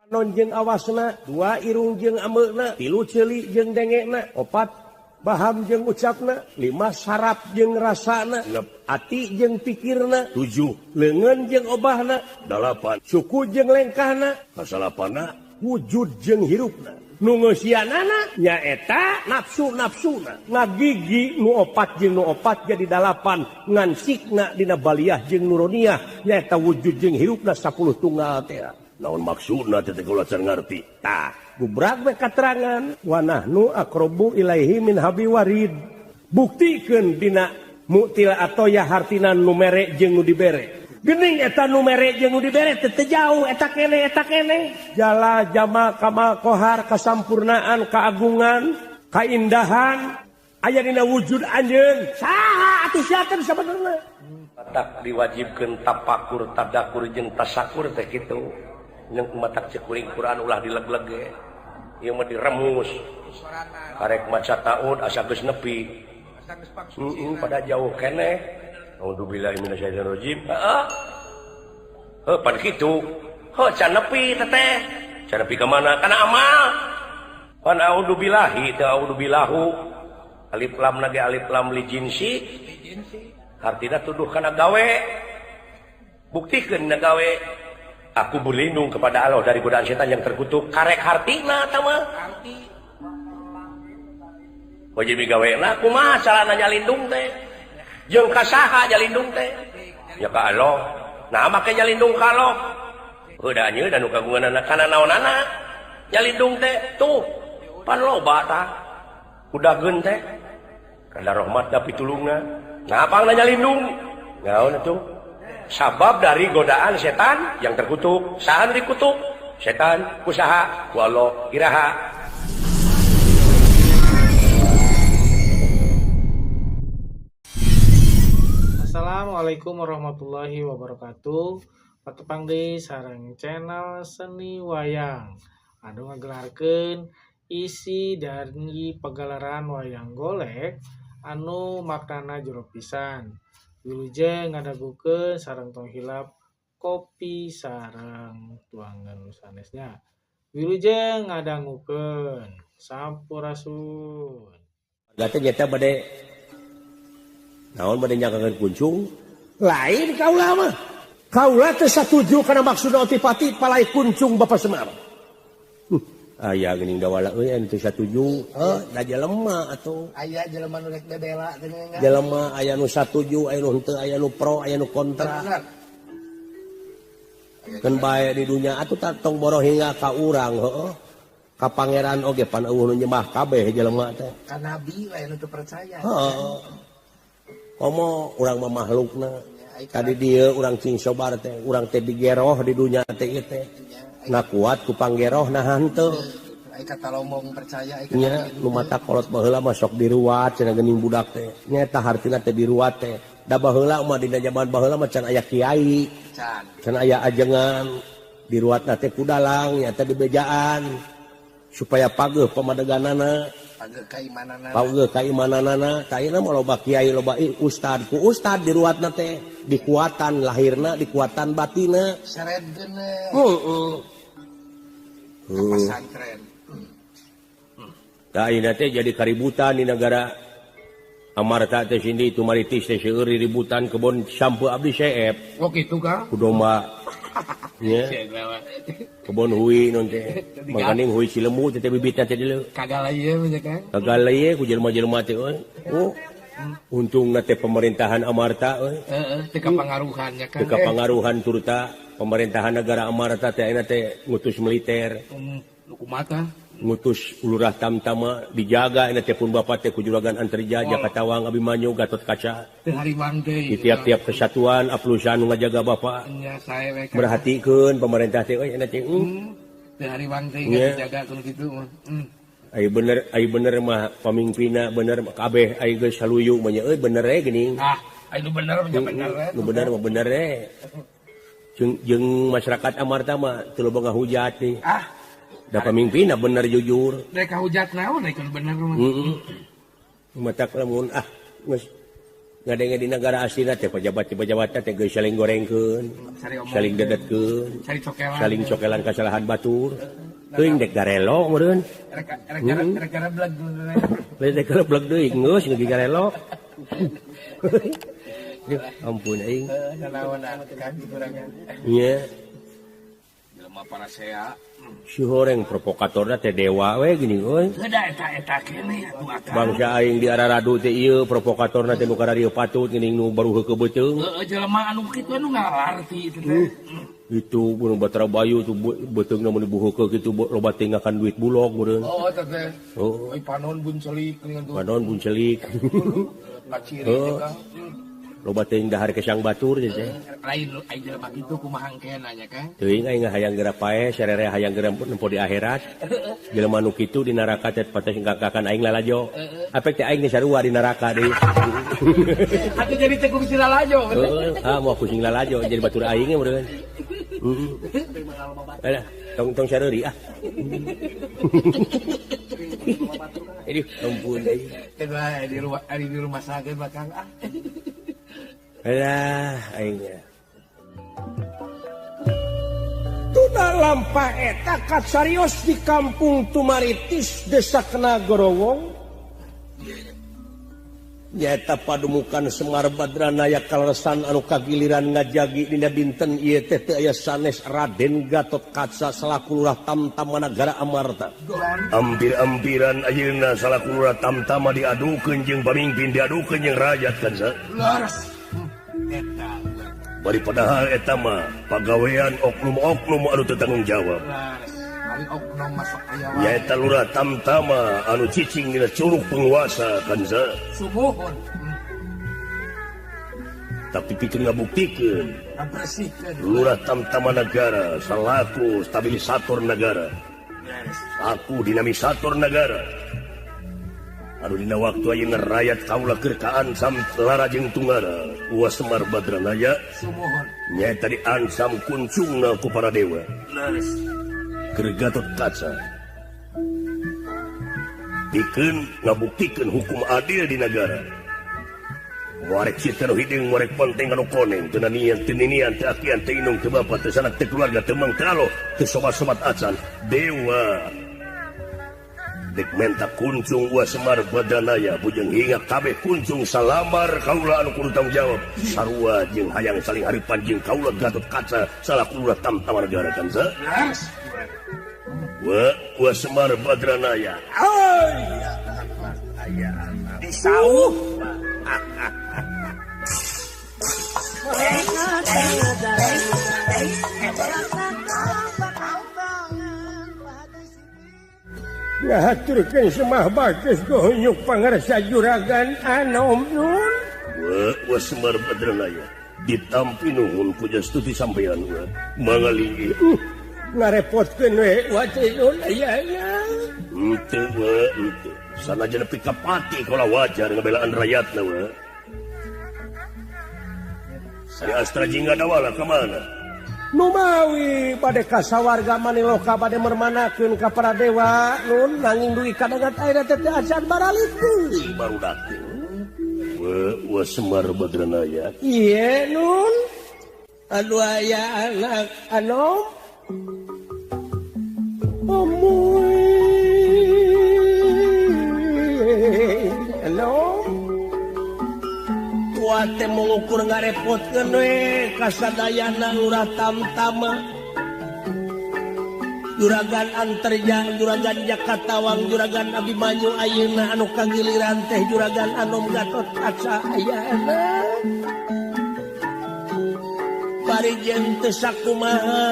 Panon jeung awasna, dua irung jeung ameuna, tilu ceuli jeung dengekna, opat baham jeung ucapna, lima sarap jeung rasana, genep ati jeung pikirna, tujuh leungeun jeung obahna, dalapan suku jeung lengkahna, kasalapana wujud jeung hirupna. Nu ngeusianana nyaeta nafsu-nafsuna, ngagigi nu opat jeung nu opat jadi dalapan, ngan sikna dina baliah jeung nuroniah nyaeta wujud jeung hirupna 10 tunggal teh. Naon maksudna teh kula can ngarti. Tah, gubrak we katerangan wa nahnu aqrabu ilaihi min habi warid. Buktikeun dina mu'til atoya hartina nu mere jeung nu dibere. Gening eta nu mere jeung nu dibere teh teu jauh eta keneh eta keneh. Jala jama kamal kohar kasampurnaan keagungan kaindahan aya dina wujud anjeun. Saha atuh sia teh sabenerna? Tak diwajibkeun tapakur tadakur jeung tasakur teh kitu. Jeung matak cek kuring Quran ulah dileg-leg ge. Ieu mah diremus. Karek maca taun asa geus nepi. Pada jauh keneh. Auzubillahi minasyaitonirrajim. Heeh. Heuh pan kitu. Heuh can nepi teteh. Can nepi ka mana? Kana amal. Pan auzubillahi teu auzubillahu. Alif lam na ge alif lam li jinsi. Artina tuduh kana gawe. Buktikeun na gawe. Aku berlindung kepada Allah dari godaan setan yang terkutuk. Karek hartina tah mah. Arti. Wajib gawena kumaha carana nyalindung teh? Jeung ka saha nyalindung teh? Ya ka Allah. Nah make nyalindung ka Allah. Heuh da anjeun anu kagunganana kana naonana? Nyalindung teh tuh pan loba tah. Udageun teh. Kana rahmat da pitulungna. Nah pangna nyalindung. Naon atuh? Sabab dari godaan setan yang terkutuk. Saha nu dikutuk? Setan kusaha ku Allah iraha. Assalamualaikum warahmatullahi wabarakatuh. Patepang deui sareng channel Seni Wayang anu ngagelarkeun isi dari pagelaran wayang golek anu maknana jero pisan. Wilujeng ngadagukeun sareng tong hilap kopi sareng tuangan nu sanesnya. Wilujeng ngadangukeun. Sampurasun. Gate nyata bade naon bade nyakakeun kuncung lain kaula mah. Kaula teh satuju kana maksud Otipati palai kuncung Bapak Semar. Aya geuning dawala euy anu teu satuju. Heuh, da jelema atuh. Aya jelema nu rek bebela teh nya. Jelema aya nu satuju, aya nu henteu, aya nu pro, aya nu kontra. Keun bae di dunya atuh tong boro hingga ka urang heuh. Ka pangeran oge pan eueuh nu nyembah kabeh jelema teh. Ka nabi we anu teu percaya. Heuh. Komo urang mah makhlukna. Tadi dieu urang cing sobar teh, urang teh digeroh di dunya teh ieu teh. Na kuat ku panggeroh nah henteu. Ai kata lomong percaya ai nya nu mata kolot baheula mah sok diruat cenah geuning budak teh. Nyaeta hartina teh diruat teh. Da baheula mah dina jaman baheula mah can aya kiai. Can aya ajengan. Diruatna teh ku dalang nyaeta dibejaan supaya pageuh pamadeganana. Pageuh kaimananana. Pageuh kaimananana. Tah ayeuna mah loba kiai loba ustad ku ustad diruatna teh dikuatan lahirna dikuatan batinna. Seredkeun. Heeh. Pesantren. Tah ayeuna teh jadi kaributan di negara Amarta teh sindi tumaritis teh seueur ributan kebon sampo abdi seep. Oh kitu Kang. Ku domba. Nya. Kebon hui non teh. Mangkaning hui Cilemu teh bibitna teh deuleu. Kagala ieu mah Kang. Kagala ieu ku jelema-jelema teh euy. Oh. Untungna teh pemerintahan Amarta euy. Heeh, teu kapangaruhan nya Kang. Teu kapangaruhan turta pemerintahan negara Amarta teh ayeuna teh ngutus militer. Nu kumaha? Ngutus lurah tamtama dijaga ayeuna teh pun bapak teh ku juragan Antarja Jakatawang Abimanyu Gatot Kaca. Teu hariwang deui. Di tiap-tiap kesatuan aplusan nu ngajaga bapak. Nya sae we. Merhatikeun pemerintah teh euy ayeuna teh. Teu hariwang deui dijaga kudu kitu mah. Ai bener mah pamimpinna bener kabeh ai geus saluyu mah nya euy bener we geuning. Ah, ai nu bener mah bener we. Nu bener mah bener we. Jeung masyarakat Amarta mah teu loba ngahujat nih. Ah. Da pamimpinna bener jujur. Rek kahujat naon rek nu bener mah. Heeh. Matak lamun ah geus Ngadenge di negara aslina teh pejabat-pejabat teh geus saling gorengkeun, saling dedetkeun, saling cokelan kasalahan batur. Teuing dek garelo meureun. Rek garebleg deui. Rek garebleg deui geus geus garelo. Duh, ampun aing. Nanaon kan kurangnya. Nya. Jelema parasea. Si horeng provokatorna teh dewa we gini euy. Heuda eta-eta keneh atuh akang. Bangsa aing di Araradu teh ieu provokatorna teh nu kararieu patut geuning nu baru heukeut beuteung. Heeh, jelema anu kitu anu ngalarti itu teh. Itu gunung Batara Bayu tuh beuteungna mun dibuheukeun kitu loba teh ngakan duit bulog meureun. Oh, eta teh. Oh, panon buncelik geuningan tuh. Panon buncelik. Kaciri teh Kang. Loba teuing dahar kesang batur teh. Lain aing jelema kitu kumaha engkena nya Kang. Teuing aing hayang geura paeh sarere hayang geura nempo di akhirat. Jelema nu kitu di neraka teh pates ngangkakan aing lalajo. Apek teh aing geus sarua di neraka deui. Atuh jadi teh kucing lalajo. Heeh, ah moal kucing lalajo jadi batur aing meureun. Heeh. Alah, tong tong sareuri ah. Aduh, ampun euy. Teh di rumah sakit mah Kang ah. Alah, aing. Tuna lampah eta kacarios di kampung Tumaritis, Desa Kenagorowong. Nyaeta padumukan Semar Badranaya kaleresan anu kagiliran ngajagi dina dinten ieu teh teu aya sanes Raden Gatot Kaca salaku lurah Tamtama Nagara Amarta. Ampir-ampiran ayeuna salaku lurah Tamtama diadukeun jeung pamimpin diadukeun jeung rakyat kan sa. Leres. Eta. Bari padahal eta mah pagawean oknum-oknum anu teu tanggung jawab. Oknum masuk aya wae. Nyaeta lurah Tamtama anu cicing dina curug penguasa kan sa. Sumuhun. Tapi pikeun ngabuktikeun ngabersihkeun lurah Tamtama Nagara salaku stabilisator nagara. Aku dinamisator nagara. Anu dina waktu ayeuna rakyat kaula keur kaancam lara jeung tunggara Uwa Semar Badranaya sumuhun. Nyaeta diancam kuncungna ku para dewa. Leres. Keur Gatot Kaca pikeun ngabuktikeun hukum adil di nagara. Warek cita nu hideung, warek ponteng anu koneng, teu nanian, teu ninian, teu akian, teu indung, teu bapa, teu sanak, teu keluarga, teu mang, teu alo, teu sobat-sobat acan. Dewa dek menta kuncung Uwa Semar Badranaya bujeng hingga kabeh kuncung salamar kaula anu kudu tanggung jawab sarua jeung hayang saling haripan jeung kaula Gatot Kaca salaku lurah Tamtama Nagara kan sa. Wa Uwa Semar Badranaya. Ay, disauh. Ngahaturkeun semah bagus gohunyuk pangarsa juragan anom nun. Wa Uwa Semar Badranaya ditampi nuhun ku jastuti sampeyan wa mangalinggih. Ngarepotkeun we wa teh nun aya nya. Henteu wa henteu. Sanajan nepi ka pati kaula wajar ngabelaan rakyatna wa. Sari Astra Jingga Dawala ka mana? Numawi bade kasawarga maniloka bade mermanakeun ka para dewa nun nanging dugi kadangat ayeuna teh teu acan baralik deui barudak teh. Wa Uwa Semar Badranaya. Ieu nun. Anu aya anak anom. Amuy. Anom. Kuate mengukur ngarepotkeun we kasadayana lurah Tamtama. Juragan Antarja, Juragan Jakatawang, Juragan Abimanyu ayeuna anu kagiliran teh Juragan Anom Gatot Kaca ayana. Bari jeung teu sakumaha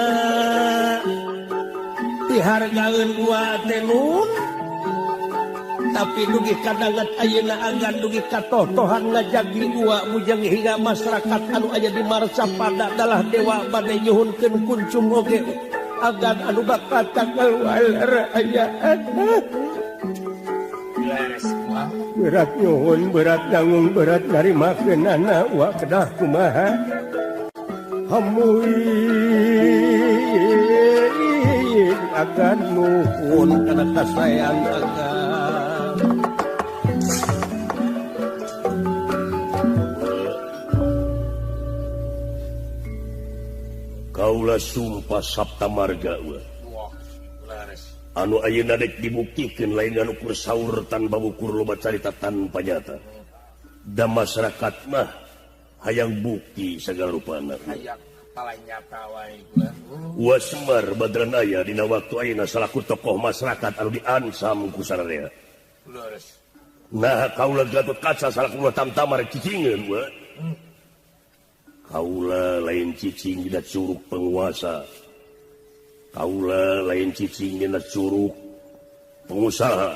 dihargaeun gua teh nun. Tapi dugi kadangat ayeuna agan dugi katotohan ngajagi gua bujang hingga masyarakat anu aya di Marcapada dalah dewa bade nyuhunkeun kuncung oge agan anu bakal tanggal ayaan. Berat nyuhun, berat nanggung, berat narimakeunana wa kedah kumaha. Hamuy agan nuhun kana kasayang agan. Kaula sumpah Sapta Marga anu ayeuna dek dibuktikeun lain anu ukur saur tanpa ukur loba carita tanpa nyata. Da masyarakat mah hayang bukti sagala rupana. Hayang palai nyata wae. Wa Semar Badranaya dina waktu ayeuna salaku tokoh masyarakat anu diansam ku sararea. Leres. Nah kaula Gatot Kaca salaku tamtamar cicingeun wa. Kaula lain cicing dina curug penguasa. Kaula lain cicing dina curug pengusaha.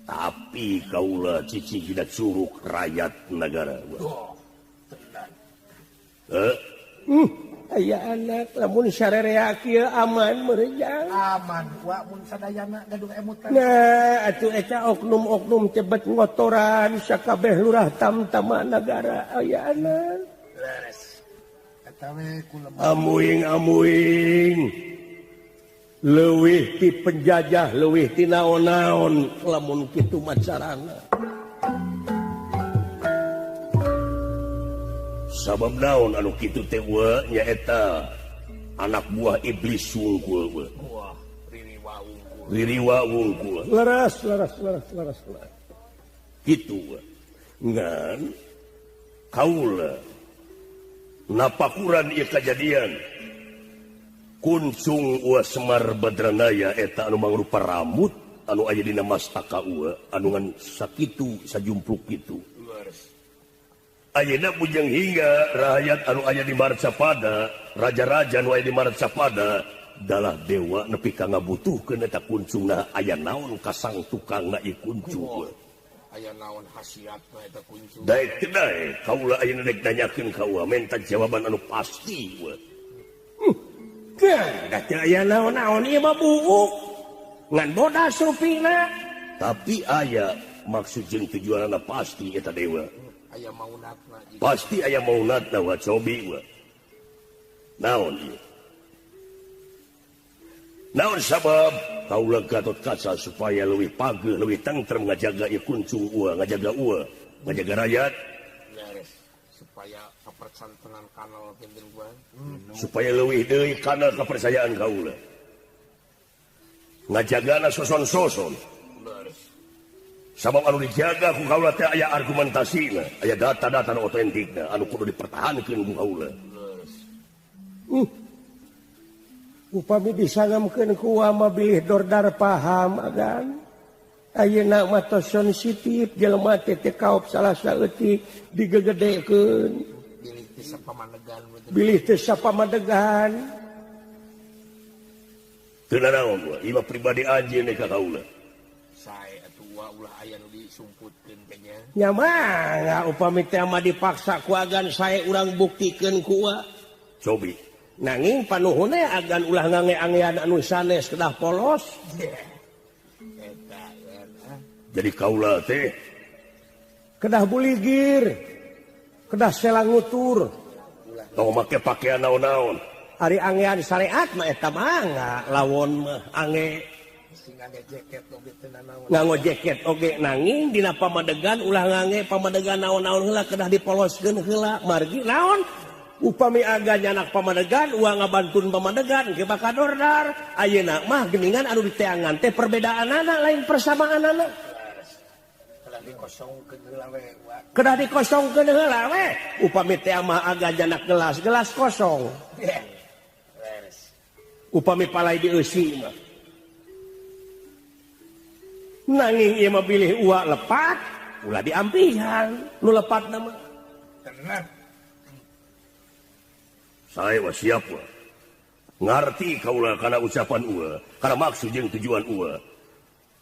Tapi kaula cicing dina curug rakyat negara. Oh, tenang. Aya anak lamun sarerea kieu aman meureun. Aman wa mun sadayana gaduh emutan. Nah, atuh eta oknum-oknum cebet ngotoran sakabeh lurah tamtama nagara aya anak. Amuing-amuing leuwih ti penjajah leuwih ti naon-naon lamun kitu macarana. Sabab naon anu kitu teh nyaeta anak buah iblis wungkul we. Wah, ririwa wungkul. Ririwa wungkul. Leres leres leres leres. Kitu we. Ngan kaula napakuran ieu kajadian kuncung Ua Semar Badranaya eta anu mangrupa rambut anu aya dina mastaka ua anu ngan sakitu sajumpluk kitu. Ayeuna bujeng hingga rakyat anu aya di Marcapada, raja-raja anu aya di Marcapada dalah dewa nepi ka ngabutuhkeun eta kuncungna aya naon kasang tukangna ieu kuncung. Aya naon khasiatna eta kuncung. Daek teu daek kaula ayeuna dek nanyakeun ka ua menta jawaban anu pasti we. Da teu aya naon-naon ieu mah buuk. Ngan bodas rupina. Tapi aya maksud jeung tujuanna pasti eta dewa. Aya maunatna. Pasti aya maunatna wa cobi we. Naon ieu? Naon sabab kaula Gatot Kaca supaya leuwih pageuh leuwih tentrem ngajaga ieu kuncung ua, ngajaga ua, ngajaga rakyat. Leres, supaya kapercantenan kanal pinten gua. Supaya leuwih deui kana kepercayaan kaula. Ngajagana soson-soson. Leres. Sabab anu dijaga ku kaula teh aya argumentasina, aya data-data anu otentikna anu kudu dipertahankeun ku kaula. Leres. Upami disangamkeun ku mah bilih dordar paham agan. Ayeuna mah tos sensitif jelema teh teu kaop salah saeutik digegedekeun. Bilih teu sapamadegan. Bilih teu sapamadegan. Teu nanaon we, ieu mah pribadi anjeun ka kaula. Sae atuh ulah aya nu disumputkeun teh nya. Nya mah upami teh mah dipaksa ku agan sae urang buktikeun ku wa. Cobi. Nanging panuhunna agan ulah ngange-angean anu sanes kedah polos. Jadi kaula teh kedah buligir, kedah selangutur, tong make pakaian naon-naon. Ari angean syariat mah eta mah lawon mah ange nganggo jaket oge nanging dina pamadegan ulah ngange pamadegan naon-naon heula kedah dipoloskeun heula margi naon. Upami aga nyanak pamadegan uang ngabantun pamadegan ke bakal dordar ayeuna mah geningan anu diteangan teh perbedaanana lain persamaanana. Kedah dikosongkeun heula we. Kedah dikosongkeun heula we. Upami teh mah aga nyanak gelas, gelas kosong. Upami palai dieusi mah. Nanging ieu mah bilih uak lepat, ulah diampihan nu lepatna mah. Tenang. Saya wa siap wa. Ngarti kaula kana ucapan ua, kana maksud jeung tujuan ua.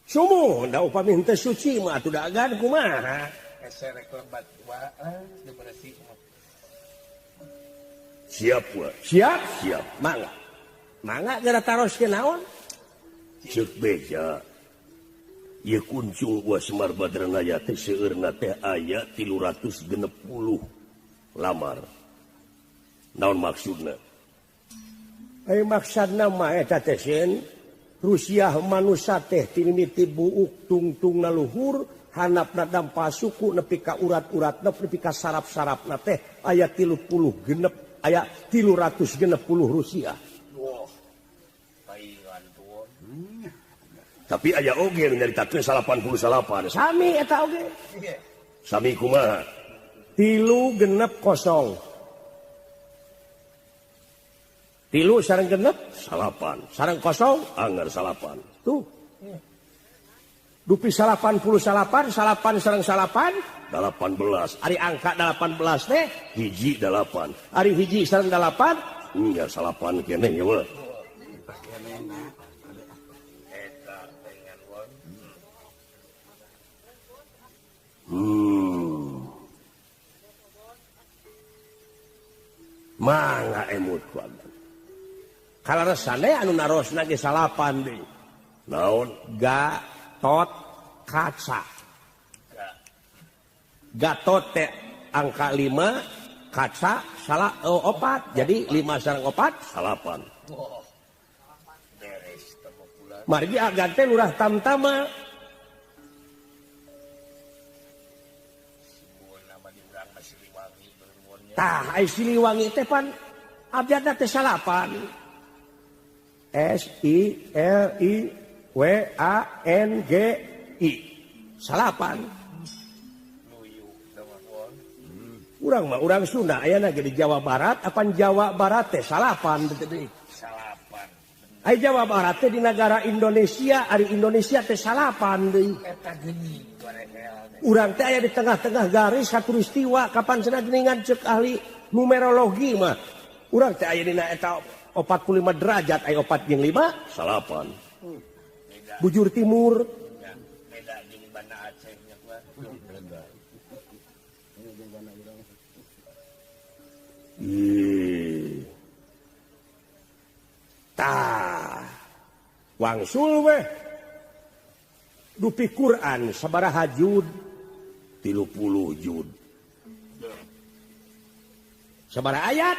Sumuh da upami henteu suci mah atuh da agan kumaha? Hese rek lebat wa diberesi. Siap wa. Siap? Siap. Mangga. Mangga geura taroskeun naon? Ceuk beja. Ieu kuncung Ua Semar Badranaya teh seueurna teh aya 360 lamar. Naon maksudna? Ai maksudna mah eta teh sieun Rusiah manusa teh tinimiti buuk tungtungna luhur hanapna dampa suku nepi ka urat-uratna nepi ka sarap-sarapna teh aya 36 aya 360 rupiah. Tapi aya oge nu nyaritakeun 89. Sami eta oge. Sami kumaha? 3 genep 0. 3 sareng genep 8, sareng 0 anggar 8. Tuh. Dupi 88, 8 sareng 8, 18. Ari angka 18 teh hiji 8. Ari hiji sareng 8, nya 8 keneh nya we. Mangga emut ku abdi. Kalaresane anu narosna ge 8 deui. Naon? Gatot kaca. Gatot teh angka 5, kaca salah 4. Jadi 5 sareng 4, 8. Margi agan teh lurah tamtama. Tah ai Siliwangi teh pan abjadna teh 8. S I L I W A N G I 8. Urang mah urang Sunda ayana ge di Jawa Barat, apan Jawa Barat teh 8 teh. 8. Ai Jawa Barat teh di negara Indonesia, ari Indonesia teh 8 deui. Eta geuning. Urang teh aya di tengah-tengah garis khatulistiwa kapan cenah geuningan ceuk ahli numerologi mah. Urang teh aya dina eta 45 derajat aya 4 jeung 5, 8. Bujur timur. Beda jeung Banda Aceh nya kuat. Tah. Wangsul weh. Dupi Quran sabaraha juz? 30 juz. Sabaraha ayat?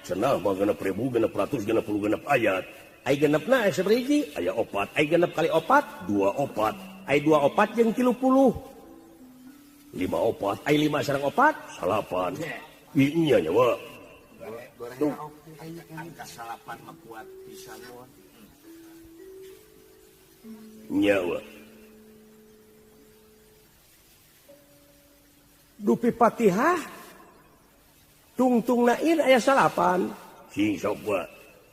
Cenah mah 6.666 ayat. Ai genepna aya sabaraha hiji? Aya 4. Ai genep kali 4, 24. Ai 24 jeung 30. 54. Ai 5 sareng 4, 8. Ieu nya we. Tuh. Angka 8 mah kuat pisan we. Nya we. Dupi Fatihah tungtung nain aya 8. Cing sok we.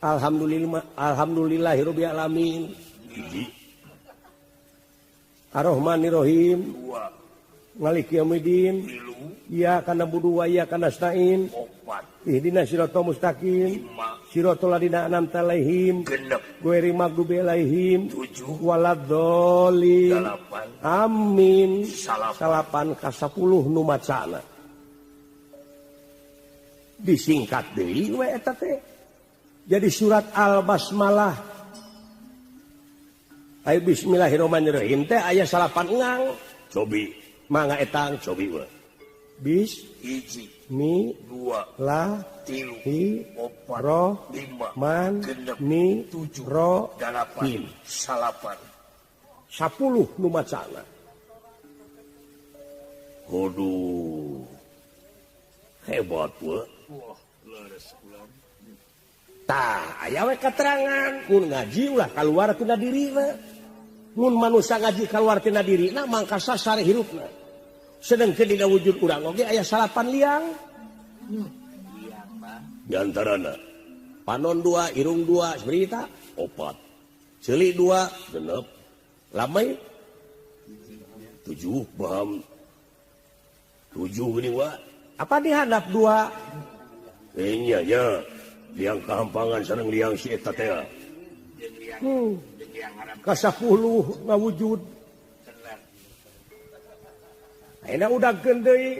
Alhamdulillah alhamdulillahirabbil alamin. Hiji. Arrahmanirrahim. 2. Maliki yaumiddin. 3. Iya kana budu wa iya kana nasta'in. 4. Ihdinas siratal mustaqim. 5. Siratal ladzina an'amta alaihim. 6. Ghairil maghdubi alaihim. 7. Waladdallin. 8. Amin. 8 ka 10 nu macana. Disingkat deui we eta teh. Jadi surat Al-Basmalah. Ayo bismillahirrahmanirrahim teh aya 8 engang. Cobi mangga etang cobi we. Bis 1 mi 2 la 3 hi 4 ro 5 man 6 ni 7 ro 8 him. 9. 10 nu macana. Waduh. Hebat we. Wah, leres ulang. Tah, aya we keterangan mun ngaji ulah kaluar tina dirina. Mun manusia ngaji kaluar tina dirina mangka sasar hirupna. Sedengkeun dina wujud urang oge aya 8 liang. Liang mah di antarana panon 2, irung 2, berita 4. Ceuli 2, 6. Lamai 7 baham 7 geuning wa. Apa dihandap 2? Nya nya liang kahampangan sareng liang si eta teh. Ka 10 ngawujud. Ayeuna udagkeun deui.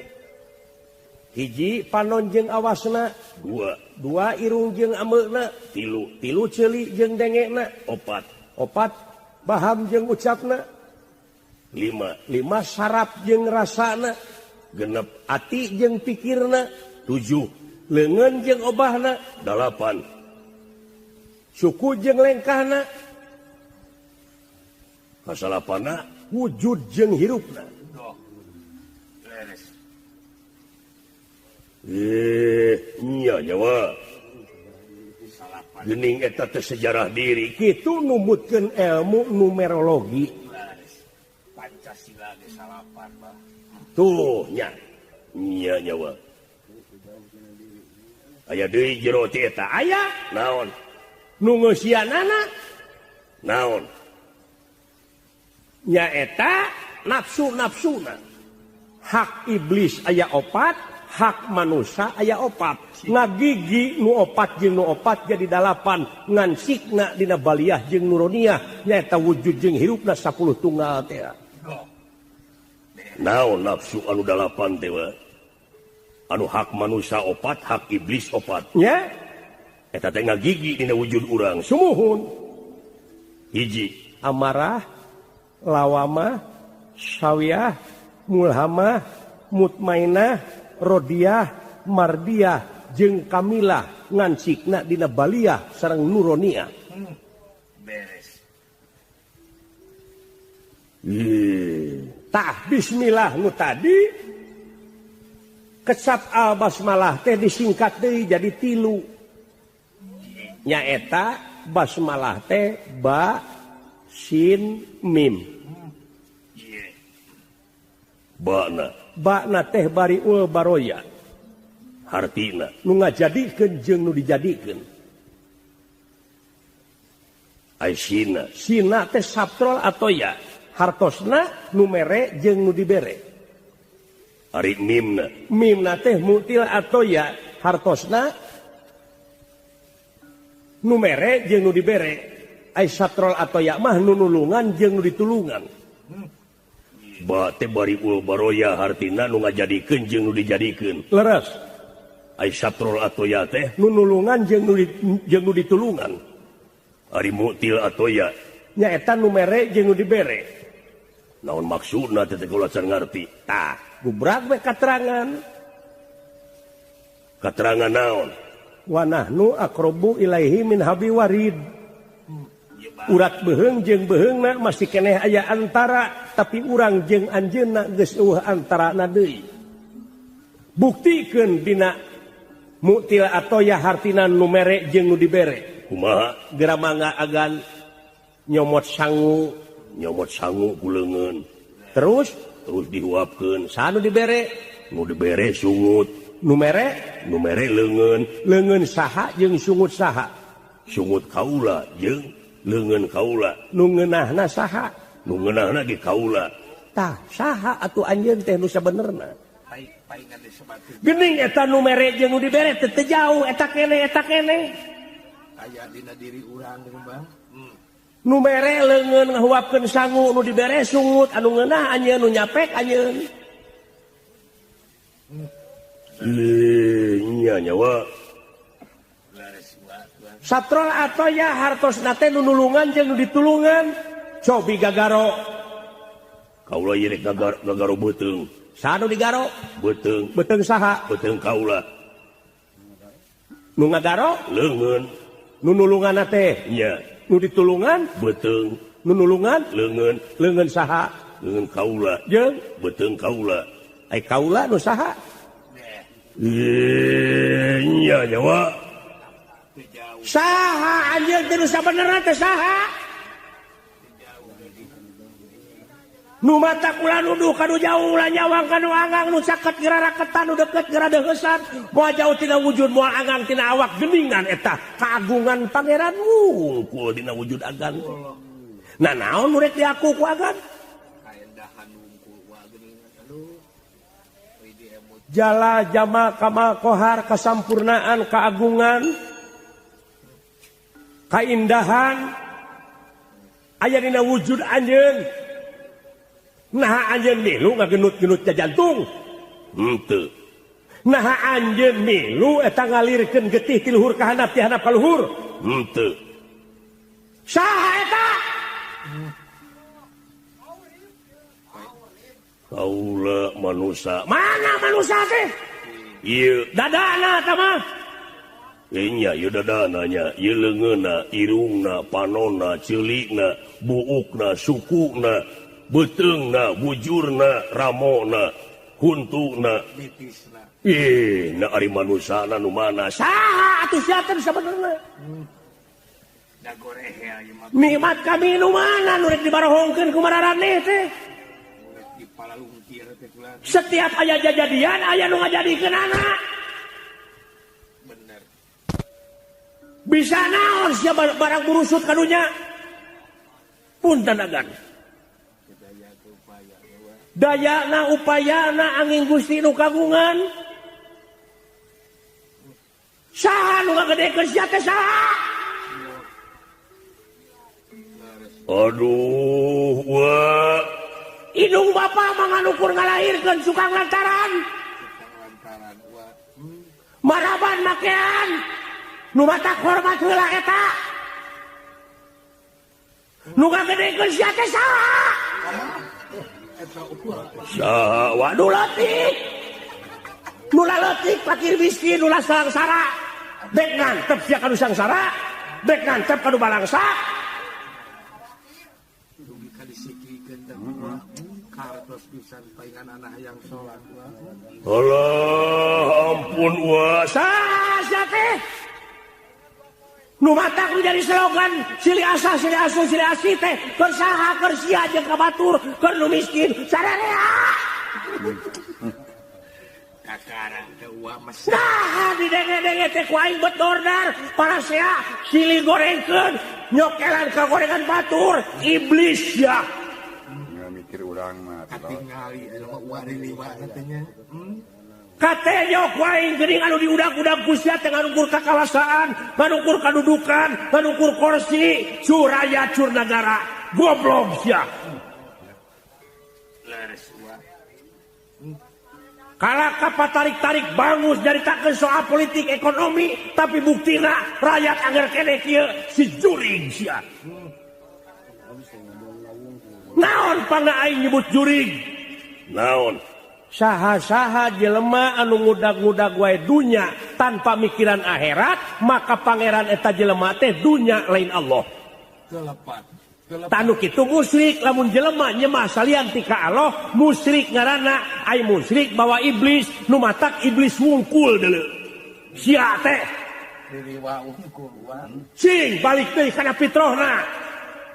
1 panon jeung awasna, 2. 2 irung jeung ameuna, 3. 3 ceuli jeung dengekna, 4. 4 baham jeung ucapna, 5. 5 sarap jeung rasana, 6 ati jeung pikirna, 7. Leungeun jeung obahna, 8. Suku jeung lengkahna, kasalapana wujud jeung hirupna. Nya nyawa gening eta teh sejarah diri kitu numutkeun ilmu numerologi Pancasila ge salapan bah tuh nya nya nyawa aya deui jero ti eta aya naon nu ngeusianana naon nyaeta nafsu-nafsuna hak iblis aya opat hak manusia aya opat ngagigi nu opat jeung nu opat jadi dalapan ngan sikna dina baliah jeung nuroniah nyaeta wujud jeung hirupna 10 tunggal teh naon nafsu anu dalapan teh anu hak manusia opat hak iblis opat nya eta teh ngagigi dina wujud urang sumuhun hiji amarah lawamah sawiyah mulhamah mutmainah rodiah mardiah jeung kamilah ngan sikna dina baliah sareng nuronia beres. Tah bismillah nu tadi kecap al basmalah teh disingkat deui jadi tilu nyaeta basmalah teh ba sin mim bakna bakna teh bariul baroya hartina nu ngajadikeun jeung nu dijadikeun ai sina sina teh satrol atoya hartosna nu mere jeung nu dibere ari mimna mimna teh mutil atoya hartosna nu mere jeung nu dibere ai satrol atoya mah nu nulungan jeung nu ditulungan ba teh bariul baroya hartina nu ngajadikeun jeung nu dijadikeun leres ai satrol atoya teh nu nulungan jeung nu ditulungan ari mutil atoya nyaeta nu mere jeung nu dibere naon maksudna teh kula can ngarti tah gubrak we katerangan katerangan naon wa nahnu aqrabu ilaihi min habi warid urat beheung jeung beheungna masih keneh aya antara tapi urang jeung anjeunna geus eueuh antarana deui buktikeun dina mutil atoya hartina nu mere jeung nu dibere kumaha geura mangga agan nyomot sangu ku leungeun terus dihuapkeun saha nu dibere sungut nu mere leungeun leungeun saha jeung sungut saha sungut kaula jeung leungeun kaula nu ngeunahna saha nu ngeunahna ge kaula tah saha atuh anjeun teh nu sabenerna geuning eta nu mere jeung nu dibere teh teu jauh eta keneh aya dina diri urang deui Bang nu mere leungeun ngahuapkeun sangu nu dibere sungut anu ngeunah anjeun nu nyapek anjeun nya nyawa satrol atoya hartosna teh nu nulungan jeung nu ditulungan cobi gagaro kaula ieu rek gagaro beuteung saha nu digaro beuteung beuteung saha beuteung kaula nu ngagaro leungeun nu nulunganna teh nya nu ditulungan beuteung nu nulungan leungeun leungeun saha leungeun kaula jeung beuteung kaula ai kaula nu saha nya nyawa saha anjeun teh nu sabenerna teh saha nu mata kula nuduh kanu jauh ulah nyawang kanu anggang nu caket geura raketan nu deket geura deuheusan moal jauh tina wujud moal anggang tina awak geuningan eta kagungan pangeran wungkul dina wujud agan nah naon nu rek diaku ku agan jala jama kamal kohar kasampurnaan keagungan kaindahan aya dina wujud anjeun nah anjeun milu ngagenut-genut jantung henteu nah anjeun milu eta ngalirkeun getih ti luhur ka handap ti handap ka luhur henteu saha eta kaula manusa mana manusa teh ieu dadana eta mah nya ieu dadana nya ieu leungeunna irungna panonna ceulikna buukna sukuna beuteungna bujurna ramona Huntuna. Bitisna. Ih, na ari manusana nu mana? Saha atuh sia teh sabenerna? Da gorehel ieu mah. Nikmat kami nu mana nu rek dibarohongkeun ku mararaneh teh? Dipalalungkir teh kula. Setiap aya jajadian aya nu ngajadikeun anak. Bener. Bisa naon sia barang burusut kadunya? Punten agan. Dayana upayana angin Gusti nu kagungan. Saha nu ngagedekeun sia teh saha? Aduh, wah. Indung bapa mah nganukur ngalahirkeun sukang lantaran. Maraban makean. Nu matak hormat heula eta. Nu ngagedekeun sia teh saha? Saha waduh leutik. Nu leutik fakir miskin nu sangsara. Bek ngantep sia ka nu sangsara, bek ngantep ka nu balangsa. Dugi ka disikikeun teh kartos pisan paingan anak hayang salat. Allah ampun wa saha sia teh? Nu matak nu jadi slogan silih asah silih asuh silih asih teh keur saha keur sia jeung ka batur keur nu miskin sararea. Kakara teh uah mah. Nah didenge-denge teh ku aing bet dordar parasea silih gorengkeun nyokelan ka gorengan batur iblis ya. Nya mikir urang mah katingali anu mah uah diliwat teh nya. Katenyok waing geuning anu diudag-udag ku sia teh nganukur kakawasaan, nganukur kadudukan, nganukur kursi, curaya cur nagara, goblok sia. Leres wa. Kalaka patarik-tarik bangus nyaritakeun soal politik ekonomi, tapi buktina rakyat angger keneh kieu si jurig sia. Naon pangna aing nyebut jurig? Naon? Saha-saha jelema anu ngudag-ngudag wae dunya tanpa mikiran akhirat, maka pangeran eta jelema teh dunya lain Allah. Kelepat. Tanu kitu musyrik lamun jelema nyemah salian ti ka Allah, musyrik ngaranna ai musyrik bawa iblis nu matak iblis wungkul deuleu. Sia teh diriwa wungkul wa. Cing balik deui kana fitrahna.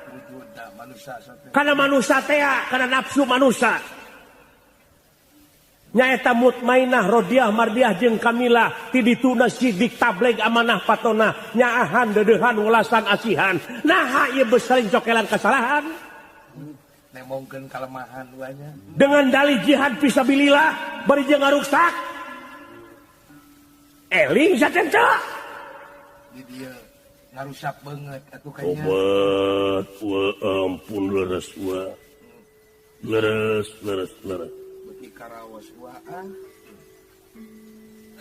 Wujudna manusia teh. Kana manusia teh, kana nafsu manusia. Nyaeta mutmainah rodiah mardiah jeung kamilah ti dituna sidik tableg amanah patona nyaahan deudeuhan welasan asihan naha ieu besaring cokelan kasalahan nemongkeun kalemahan duanya dengan dalih jihad fisabilillah bari jeung ngaruksak eling sacenca di dieu ngarusak beungeut atuh kayaknya obat wa ampun leres wa leres leres leres.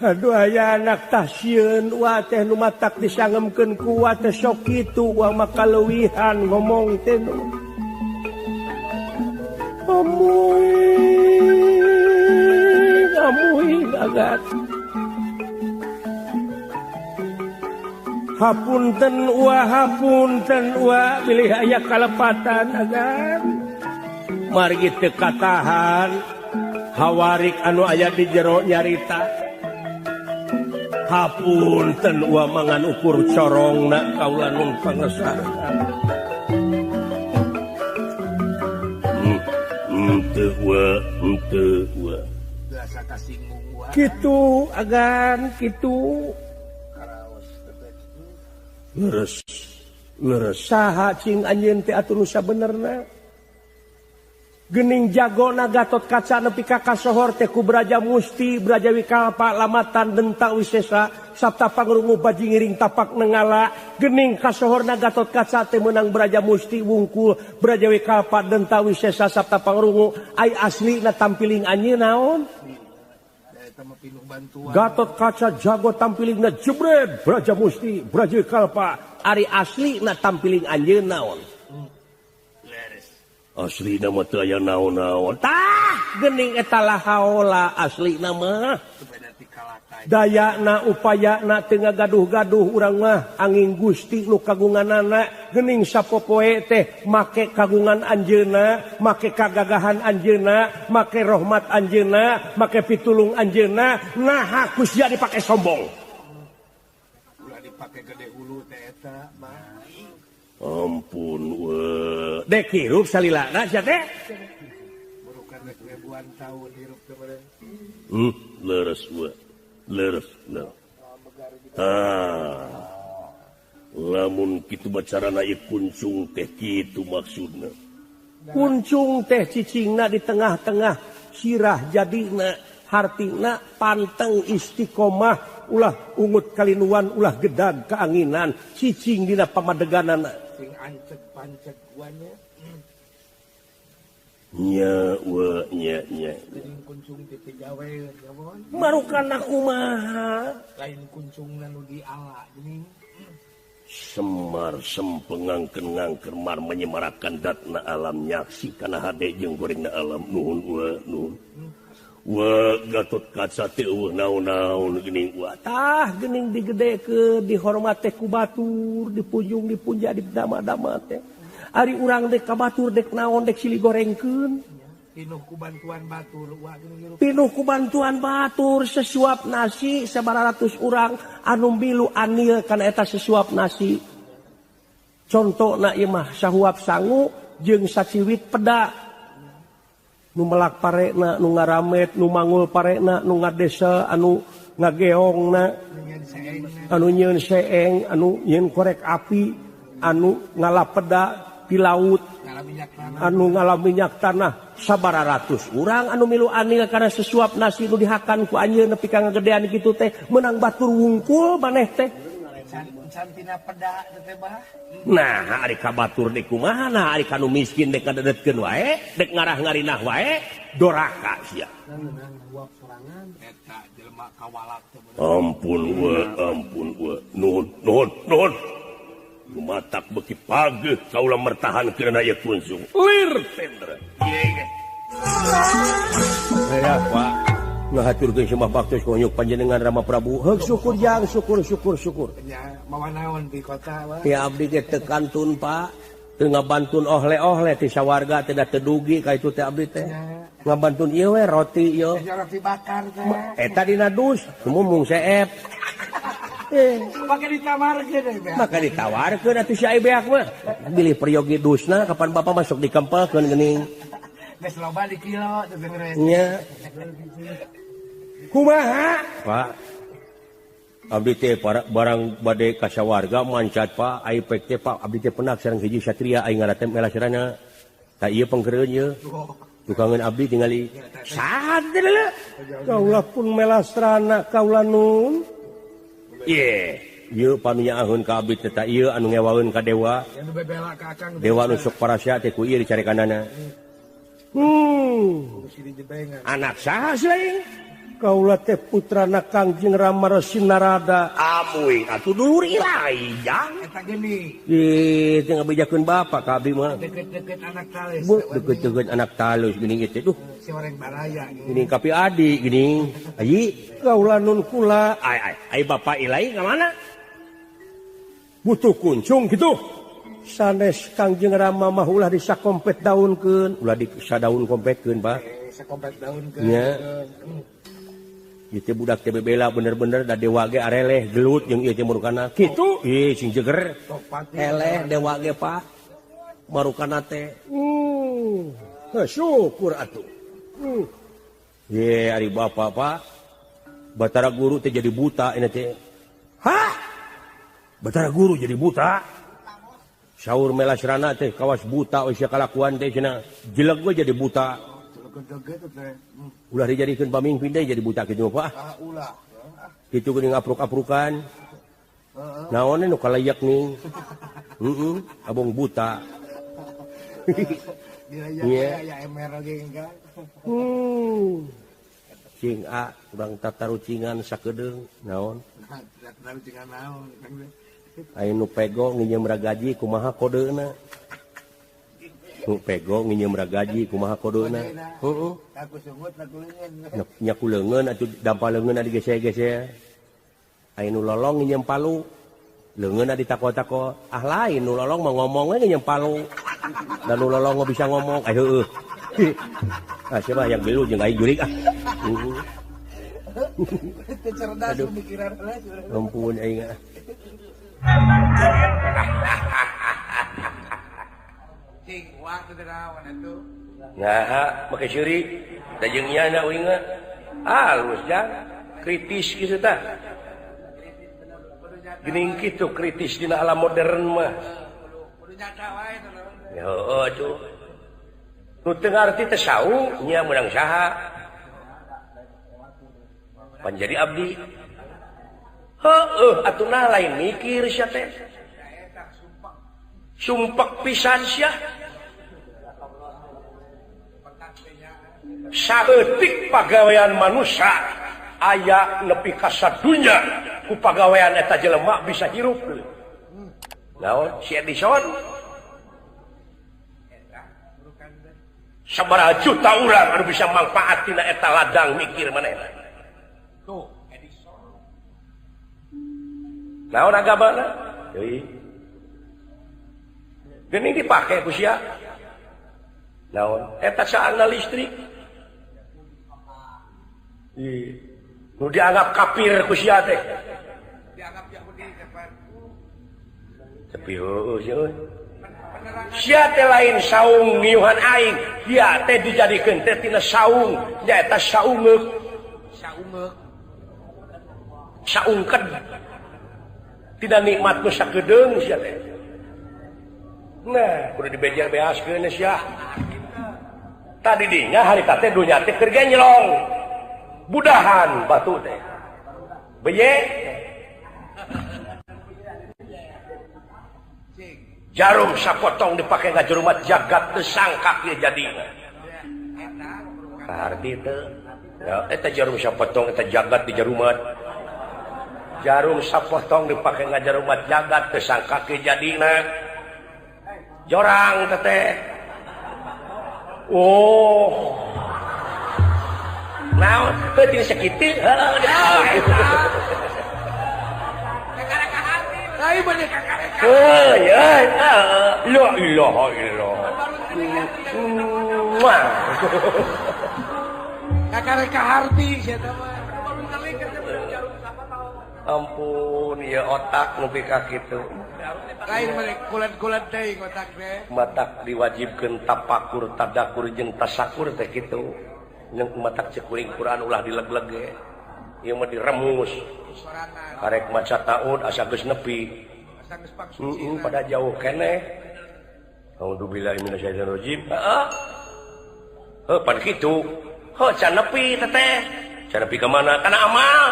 Aduh aya anak tasieun wa teh nu matak disangemkeun ku wa teh sok kitu wa maka leuwihan ngomong teh nu. Amuy amuy agat. Hapunten wa hapunten wa bilih aya kalepatan agan. Margi teu katahan hawarik anu aya di jero nyarita. Hapunten wa mangan ukur corongna kaula nun pangesahan. Henteu wa henteu wa. Biasa kasinggung wa. Kitu agan kitu. Leres leres saha cing anjeun teh atuh nu sabenerna. Gening jagona Gatot Kaca nepi ka kasohor teh ku Braja Musti, Braja Wikalpa, Lamatan, Denta Wisesa, Sabta Pangrungu Bajingiring Tapak Nenggala. Gening kasohorna Gatot Kaca teh meunang Braja Musti wungkul, Braja Wikalpa, Denta Wisesa, Sabta Pangrungu, ai aslina tampiling anjeun naon? Gatot Kaca jago tampilingna jebret Braja Musti, Braja Wikalpa, ari aslina tampiling anjeun naon? Asli nama teu aya naon-naon. Tah geuning eta la haola asli nama. Dayana upayana teu ngagaduh-gaduh urang mah angin Gusti nu kagunganana geuning sapopoe teh make kagungan anjeunna, make kagagahan anjeunna, make rahmat anjeunna, make pitulung anjeunna, naha ku sia dipake sombong. Ulah dipake gede hulu teh eta mah. Ampun we. Dek hirup salilana sia teh. Burukan geus ribuan tahun hirup teh meureun. Leres we. Leres leres. Ah. Lamun kitu bacarana ieu kuncung teh kitu maksudna. Kuncung teh cicingna di tengah-tengah sirah jadina hartina panteng istiqomah ulah ungut kalinuan ulah gedag keanginan cicing dina pamadeganana. Sing ancek pancek guanya. Nya we nya nya. Kuncung ti pigawe ya mon. Marukan kumaha? Lain kuncungna nu diala geuning. Semar sempengangkeun-ngangker mar menyemarakan datna alam nyaksi kana hade jeung gorengna alam nuhun we nuhun. We Gatot Kaca teh eueuh naon-naon geuning we. Tah geuning digedekeun dihormat teh ku batur dipunjung dipunja didama-dama teh. Ari urang dek ka batur dek naon dek silih gorengkeun. Pinuh ku bantuan batur wa geuning. Pinuh ku bantuan batur sesuap nasi sabaratus urang anu milu anil kana eta sesuap nasi. Contona ieu mah sahuap sangu jeung saciwit peda. Nu melak parena, nu ngaramet, nu mangul parena, nu ngadesa, anu ngageongna, anu nyieun seeng, anu nyieun korek api, anu ngalapeda di laut, anu ngala minyak tanah, sabararatus urang anu milu anil kana sesuap nasi nu dihakan ku anjeun nepi ka ngagedean kitu teh meunang batur wungkul maneh teh. Cantina peda teh bah. Nah, ari ka batur dek kumaha nah ari ka nu miskin dek ngadedetkeun wae, dek ngarah-ngarinah wae, doraka sia. Eta jelema kawalak teh. Ampun we, ampun we. Nuhun, nuhun, nuhun. Matak beki pageuh kaula mertahankeun ieu kuncung. Lir tendra. Ya, Pak. Ngahaturkeun sembah baktos konyuk panjenengan Rama Prabu. Heug syukur jang, syukur syukur syukur. Nya mawa naon di kota wa. Ya abdi ge teu kantun, Pak. Teu ngabantun ohle-ohle ti sawarga teh da teu dugi ka itu teh abdi teh. Ngabantun ieu we roti ieu. Roti bakar teh. Eta dina dus, mumung seep. Maka ditawarkeun eh. Maka ditawarkeun atuh si ai beak mah. Bilih peryogi dusna kapan bapak masuk dikempelkeun geuning. Geus loba di kilo teh meureun. Nya. Kumaha? Pak. Abdi teh barang bade ka sawarga mancat Pak, ai pek teh Pak, abdi teh penak sareng hiji satria ai ngaran teh Melasrana. Tah ieu pengkereun ieu. Tukangeun abdi tingali. Saha teh leuh? Kaula pun Melasrana kaula nun. Ye, ieu panunyaahun ka abdi teh tah ieu anu ngewaeun ka dewa. Dewa nu sok parasya teh ku ieu dicarekanana. Anak saha sih? Kaula teh putrana Kangjeng Rama Resi Narada. Amuy atuh dulur ilai jang. Eta geuning. Ih, teu ngabejakeun bapak ka abdi mah. Deket-deket anak talus. Deket-deket anak talus geuning ieu teh duh. Si orang baraya geuning. Kapi adi geuning. Ayi, kaula nun kula. Ai ai, ai bapak ilai ka mana? Butuh kuncung kitu. Sanes Kangjeng Rama mah ulah disakompet daunkeun, ulah disadaun kompetkeun, Pak. Sakompet daunkeun. Nya. Ieu teh budak teh bebela bener-bener da dewa ge areleh gelut jeung ieu teh marukana. Kitu ih sing jeger. Eleh dewa ge Pak. Marukana teh. Heuh syukur atuh. Ye ari bapak Pak. Batara Guru teh jadi buta ini teh. Hah? Batara Guru jadi buta? Saur Melasrana teh kawas buta we sia kalakuan teh cenah. Jelek we jadi buta. Ulah dijadikeun pamimpin teh jadi buta kitu Pak. Ulah. Kitu geuning apruk-aprukan. Naon nu kalayak nih. Heeh, abong buta. Dilayak ya emer oge enggak. Cing a urang tatarucingan sakedeung naon? Tatarucingan naon? Aya nu pego nginjem ragaji kumaha kodeuna? Nu pego nginyeum ragaji kumaha kodona. Heeh. Aku sungut aku leungeun. Nya ku leungeun atuh dampal leungeunna digeseh-geseh. Aya nu lolong nginyeum palu. Leungeunna ditako-tako. Ah lain nu lolong mah ngomong we nginyeum palu. Dan nu lolong mah bisa ngomong. Ah heueuh. Ah siapa yang belu jeung aing jurig ah. Cerdas pemikiran ampun aing ah. Cing waktu derawan atuh. Nah, make seuri da jeung nya uing halus jang kritis kitu tah. Geuning kitu kritis dina alam modern mah. Kudu nyata wae heueuh atuh. Nu teu ngarti teh saung nya meunang saha. Pan jadi abdi. Heueuh atuh nah lain mikir sia teh. Sumpek pisan sia. Saeutik pagawean manusia aya nepi ka sadunya ku pagawean eta jelema bisa hirup. Naon si Edison? Sabaraha juta urang anu bisa manfaat tina eta ladang mikir manehna. Tuh, Edison. Naon agamana? Deui. Geuning dipake ku sia. Naon? Eta saangna listrik. Ih, nu dianggap kafir ku sia teh. Dianggap Yahudi kapan? Tapi heueuh sia euy. Sia teh lain saung ngiuhan aing, dia teh dijadikeun teh tina saung, nyaeta saungeuk. Saungeuk. Saungkeun. Tidak nikmat nu sakedeung sia teh. Nah, kudu dibejer beaskeun sia. Tadi dinya harita teh dunya teh keur genjlong. Budahan batu teh. Beye. Jarum sapotong dipake ngajerumat jagat teu sangkak ieu jadina. Kaharti teu. Ya eta jarum sapotong eta jagat di jarumat. Jarum sapotong dipake ngajarumat jagat teu sangkak ieu jadina. Jorang teteh. Oh. Naon teu teu sakitu. Heuh. Heuh, ya. La ilaha illallah. Kakareka harti sia mah. Ampun, ya otak nepi ka kitu. Lain mah kulat-kulat teh otak teh. Matak diwajibkeun tapakur, tadakur jeung tasakur teh kitu. Jeung matak cek kuring Quran ulah dileg-leg ge. Ieu mah diremus. Karek maca taun asa geus nepi. Pada jauh keneh. A'udzubillahi minasyaitonirrajim. Heeh. Heuh pan kitu. Heuh can nepi teteh. Can nepi ka mana? Kana amal.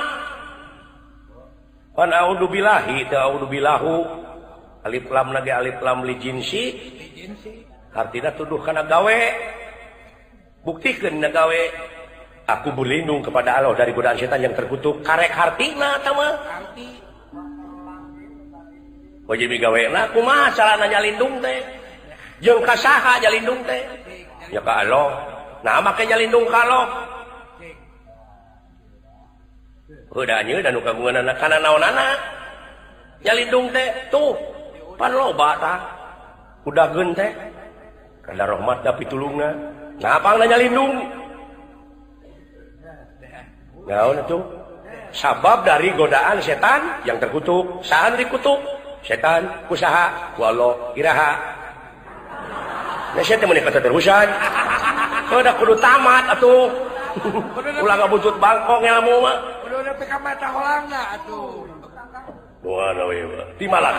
Pan a'udzubillahi teu a'udzubillahu. Alif lam nage alif lam li jinsi. Artina tuduh kana gawe. Buktikeun na gawe. Aku berlindung kepada Allah dari godaan setan yang terkutuk. Karek hartina tah mah. Arti. Wajib gawena kumaha carana nyalindung teh? Jeung ka saha nyalindung teh? Ya ka Allah. Nah make nyalindung ka Allah. Heuda nyeun anu kagunganana kana naonana? Nyalindung teh tuh pan loba tah. Udageun teh. Kada rahmat da pitulungna. Nah pangna nyalindung. Naon itu? Sabab dari godaan setan yang terkutuk. Saha dikutuk? Setan kusaha ku Allah iraha. Nah sia teh meuni kata terusan. Udah kudu tamat atuh. Ulah ngabutut bangkong ilmu mah. Kudu nepi ka mata holangna atuh. Wah, we timalan.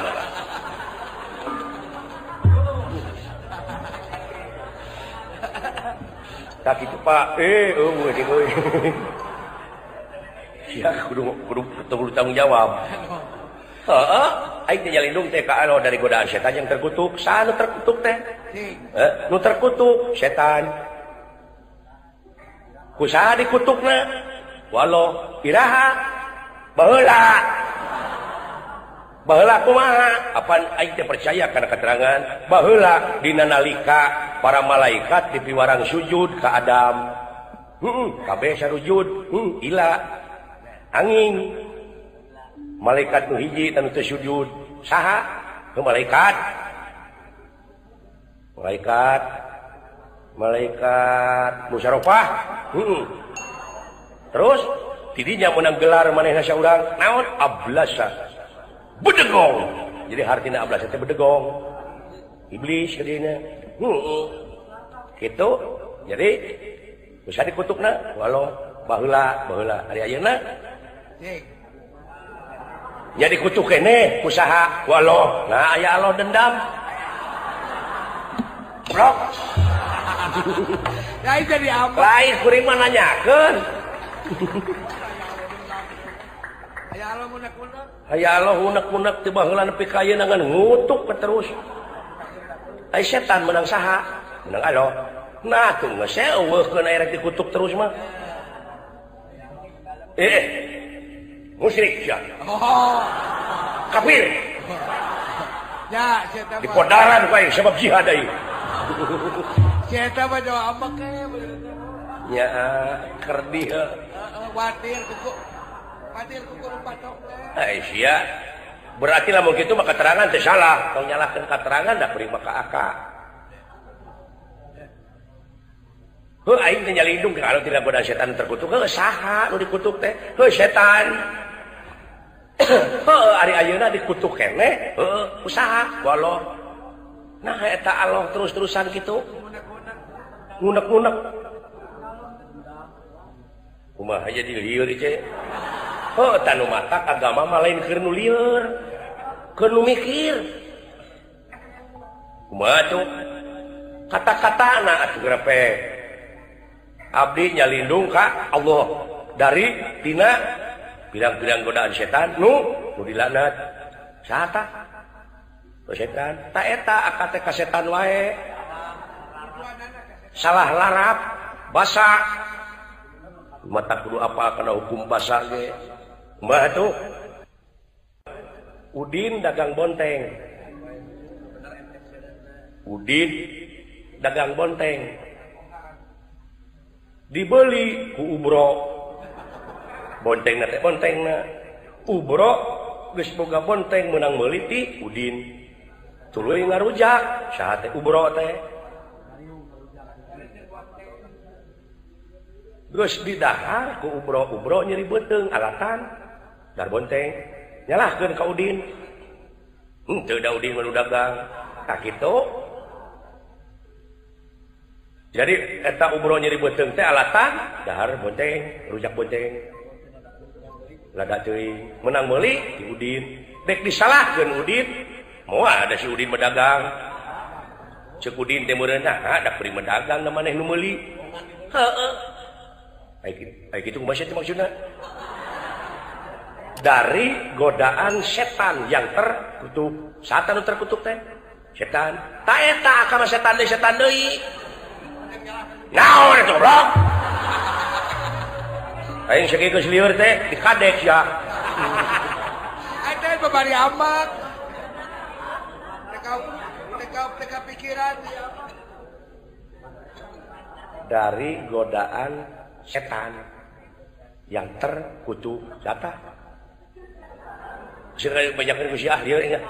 Tak kitu Pak. Eueuh kitu. Sia kudu kudu tanggung jawab. Heeh, aing teh nyalindung teh ka Allah dari godaan setan yang terkutuk. Saha nu terkutuk teh? Nu terkutuk setan. Ku saha dikutukna? Walau iraha baheula. Baheula kumaha? Apan aing teh percaya kana keterangan baheula dina nalika para malaikat dipiwarang sujud ka Adam. Kabeh sarujud, ila angin. Malaikat nu hiji tanu teu sujud. Saha? Nu malaikat. Malaikat malaikat musyaropah. Terus tidinya menang gelar manehna saurang naon ablasa. Bedegong. Jadi hartina ablasa teh bedegong. Iblis jadinya. Gitu. Jadi bisa dikutukna walau baheula baheula ari ayeuna. Nya dikutuk keneh ku saha? Ku Allah. Nah aya Allah dendam. Blok. Lain jadi apa? Lain kuring mah nanyakeun. Aya Allah unek-unek. Aya Allah unek-unek teu baheula nepi ka ayeuna ngan ngutuk terus. Ai setan menang saha? Menang Allah. Nah tuh geus eueuhkeun aya rek dikutuk terus mah. Musyrik sia. Oh. Kafir. Ya, setan. Dipodaran ku aing sebab jihad aing. Setan mah jawab apa ke? Ya, kerdi heuh. Watir kuku. Watir kuku patok teh. Ai sia. Berarti lamun kitu mah keterangan teh salah. Tong nyalahkeun keterangan da kuring mah ka aka. Heuh aing teh nyalindung kalau tidak godaan setan terkutuk. Heuh saha nu dikutuk teh? Heuh setan. Heuh ari ayeuna dikutuk keneh, heuh usaha walau. Nah eta Allah terus-terusan kitu. Ngunek-ngunek. Kumaha jadi lieur ieu? Heuh tanu matak agama mah lain keur nu lieur. Keur nu mikir. Kumaha tuh? Kata-katana atuh grepe. Abdi nyalindung ka Allah dari tina pirang-pirang godaan setan nu dilaknat. Saha tah? Setan. Ta eta akad teh ka setan wae. Salah larap basa. Mata kudu apa kana hukum basa ge. Kumaha tuh? Udin dagang bonteng. Udin dagang bonteng. Dibeli ku Ubro. Bontengna teh bontengna. Ubro geus boga bonteng meunang meuli ti Udin. Tuluy ngarujak saha teh Ubro teh. Geus didahar ku Ubro, Ubro nyeri beuteung alatan dar bonteng. Nyalahkeun ka Udin. Henteu da Udin mah nu dagang. Tah kitu. Jadi eta Ubro nyeri beuteung teh alatan dahar bonteng, rujak bonteng. Lada teuing, menang meuli ti Udin. Dek disalahkeun Udin, moal ada si Udin medagang. Ceuk Udin teh meureun nah da kuring medagang da maneh nu meuli. Heeh. Ai kitu kumaha teh maksudna? Dari godaan setan yang terkutuk. Setan nu terkutuk teh? Setan. Ta eta akama setan deui setan deui. Naon eta goblok? Aing sakieu geus lieur teh dikadek sia. Eta babari amat. Teka pikiran dia. Dari godaan setan yang terkutuk. Siapa? Sering banyak ku sia lieur ingat.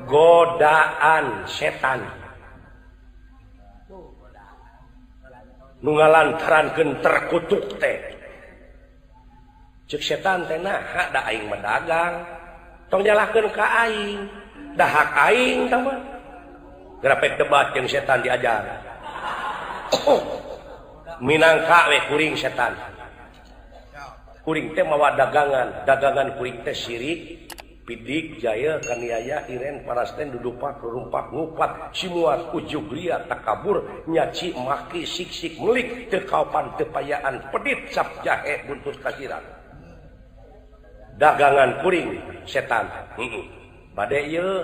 Godaan setan. Nu ngalantarankeun terkutuk teh. Ceuk setan teh nah da aing mah dagang. Tong nyalahkeun ka aing. Da hak aing tah mah. Grapek debat jeung setan diajar. Minangka we kuring setan. Kuring teh mawa dagangan, dagangan kuring teh sirik, pidik, jaya, kaniaya, iren, parasten, dudupak, rumpak, ngupat, simuat, ujug, ria, takabur, nyaci, maki, siksik, melik, tekaupan, tepayaan, pedit, cap, jahe, buntut kasiran. Dagangan kuring setan. Bade ieu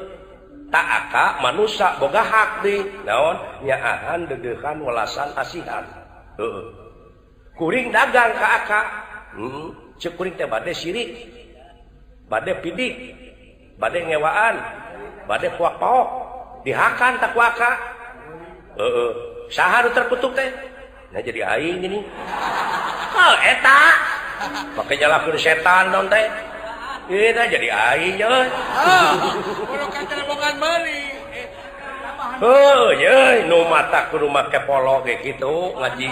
tak aka manusa boga hak deui. Naon? Nyaahan, deudeuhan, welasan, asihan. Heeh. Kuring dagang ka aka. Ceuk kuring teh bade sirik, bade pidik, bade ngewaan, bade puak-paok, dihakan tak ku aka. Heeh. Saha nu terkutuk teh? Nah jadi aing gini. Oh eta. Make nyalahkeun setan naon teh? Ieu teh jadi aing euy. Kudu katerbogan meuli. Heuh, yeuh nu mata kudu make polo ge kitu ngaji.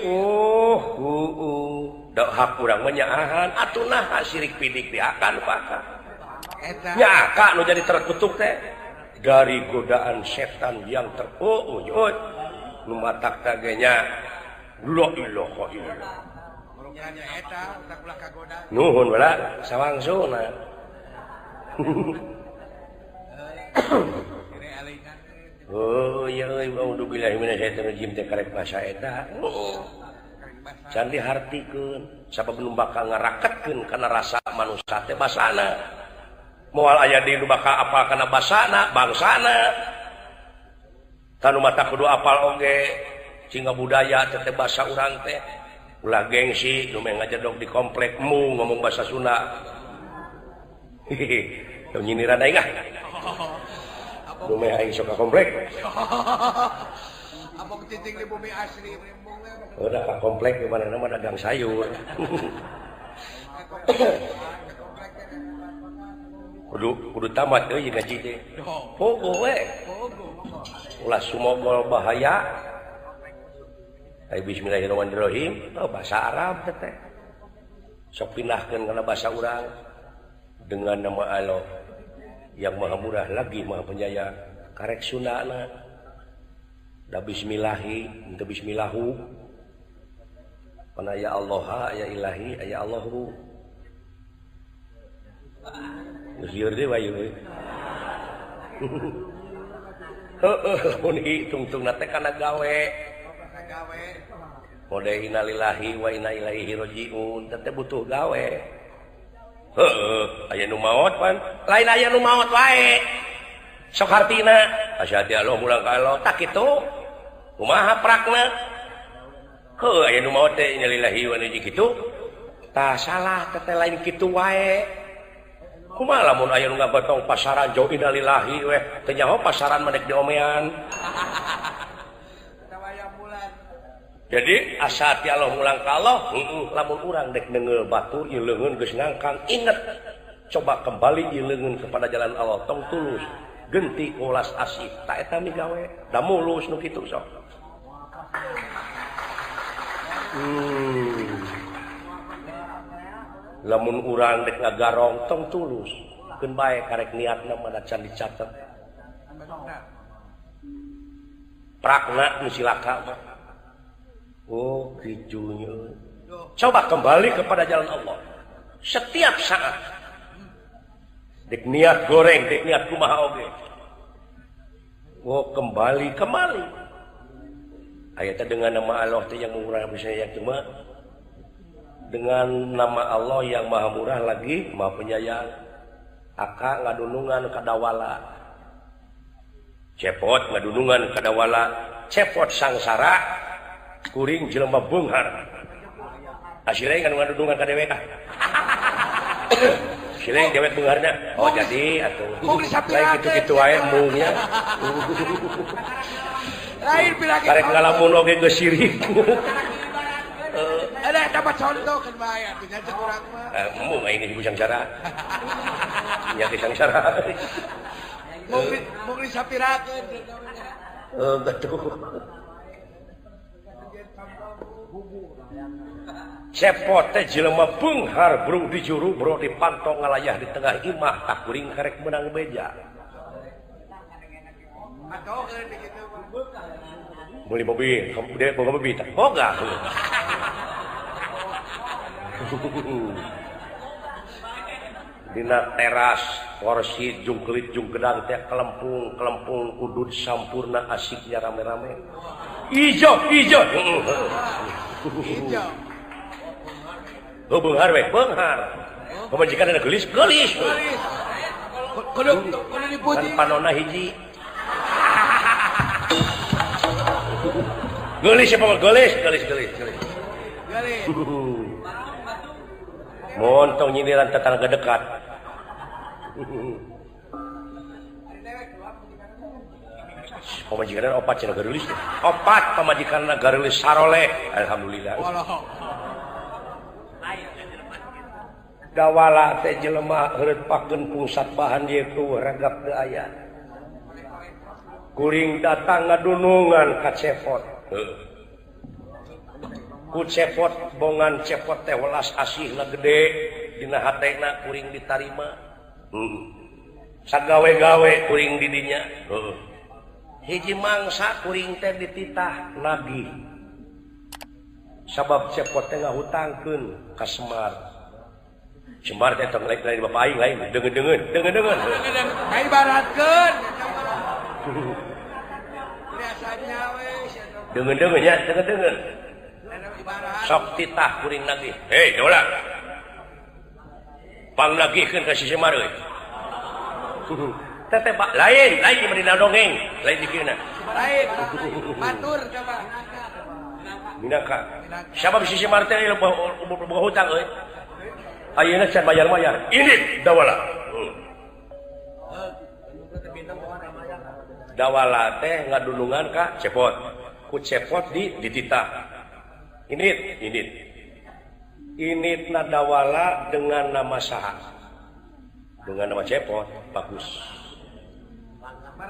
Oh, heueuh. Da hak urang mah nyaahan atuh naha sirik pidik diakan pakak. Eta. Nya ka nu jadi terkutuk teh dari godaan setan yang oh, nu matak teh nya la ilaha illallah. Nuhun wala sawangsuna. Oh ya euy auzubillahi minasyaitonir rajim teh karek basa eta. Can dihartikeun sabab nu bakal ngaraketkeun kana rasa manusia teh basana. Moal aya di nu bakal apal kana basana, bangsana. Tanu mata kudu apal oge sehingga budaya teh basa urang teh. Ulah gengsi nu meh ngajedog di komplek mu ngomong bahasa Sunda. Hehehe, teu nyindiran aing ah. Nu meh aing sok ka komplek. Abang cicing di bumi asli. Udah ka komplek di mana mah dagang sayur. Kudu tamat euy ngaji teh. Pogo we. Ulah sumogol bahaya. Ai bismillahirrahmanirrahim, oh bahasa Arab teh. Sok pindahkeun kana bahasa urang dengan nama Allah yang maha murah lagi maha penyayang. Karek Sundana. Da bismillahi, henteu bismillahu. Pana ya Allah, ya ilahi, ya Allahu. Geus lieur deui wae euy. Heueuh, lamun hitungtungna teh kana gawe. Mode innalillahi wa inna ilaihi rajiun, teh butuh gawe. Heueuh, aya nu maot pan. Lain aya nu maot wae. Sok hartina, asyhadu Allah mulang ka Allah, tak kitu. Kumaha prakna? Heueuh, aya nu maot teh innalillahi wa inna ilaihi kitu. Tah salah teh lain kitu wae. Kumaha lamun aya nu ngabotong pasaran jauh innalillahi weh, teu nyaho pasaran mah dek diomean. Jadi asa ti Allah mulang ka Allah, lamun urang dek neungeul batur ieu leungeun geus ngangkang, inget coba kembali ieu leungeun kepada jalan Allah, tong tulus genti ulas asih, ta eta migawe, da mulus nu kitu sok. Lamun urang dek ngagarong tong tulus, keun bae karek niatna mah can dicatet. Prakna nu silaka mah. Oh, kijunya. Coba kembali kepada jalan Allah. Setiap saat. Dek niat goreng, dek niat kumaha oge. Oh, kembali, kembali. Ayatnya dengan nama Allah teh yang murah bisa yang cuma dengan nama Allah yang maha murah lagi maha penyayang. Aka ngadunungan kadawala. Cepot ngadunungan kadawala, cepot sangsara. Kuring jelema beunghar. Asileng anu ngadunungan ka dewek ah. Sileng dewek beungharna. Oh jadi atuh. Lain kitu-kitu wae mungnya. Lain pirang karek ngalamun oge geus sirik. Ada dapat contoh kan bae atuh nya cek urang mah. Mung aing geus sangsara. Nya geus sangsara. Mung disapirakeun. Heuh betul. Cepot teh jelema beunghar bro di juru bro di pantong ngalayah di tengah imah tak kuring karek menang beja. Beli mobil, dia boga mobil tak boga. Dina teras kursi jungkelit jungkedang teh kelempung kelempung udud sampurna asiknya rame-rame. Ijo ijo. Ijo. Oh, beunghar we, beunghar. Pamajikan ada geulis, geulis. Kudu kudu dipuji. Panona hiji. Geulis siapa mah geulis, geulis, geulis, geulis. Geulis. Montong nyindiran tetangga dekat. Pamajikan opat cenah gareulis. Opat pamajikanna gareulis saroleh. Alhamdulillah. Dawala teh jelema heureut pakeun pungsat bahan ieu teu ragap teu aya. Kuring datang ngadunungan ka cepot. Ku cepot bongan cepot teh welas asihna gede dina hatena kuring ditarima. Sagawe-gawe kuring di dinya. Hiji mangsa kuring teh dititah nagih. Sabab cepot teh ngahutangkeun ka Semar. Semar teh tong lain lain bapak aing lain deungeun-deungeun deungeun-deungeun. Ibaratkeun. Deungeun-deungeun nya deungeun-deungeun. Sok titah kuring nagih. Hei, dola. Pang nagihkeun ka si Semar euy. Teteh pak lain lain di dina dongeng, lain dikirna. Lain. Batur coba. Minangka. Sabab si Semar teh boga hutang euy. Ayeuna can bayar-bayar. Ini dawala. Dawala teh ngadulungan ka cepot. Ku cepot di dititah. Init, init. Initna dawala dengan nama saha? Dengan nama cepot, bagus.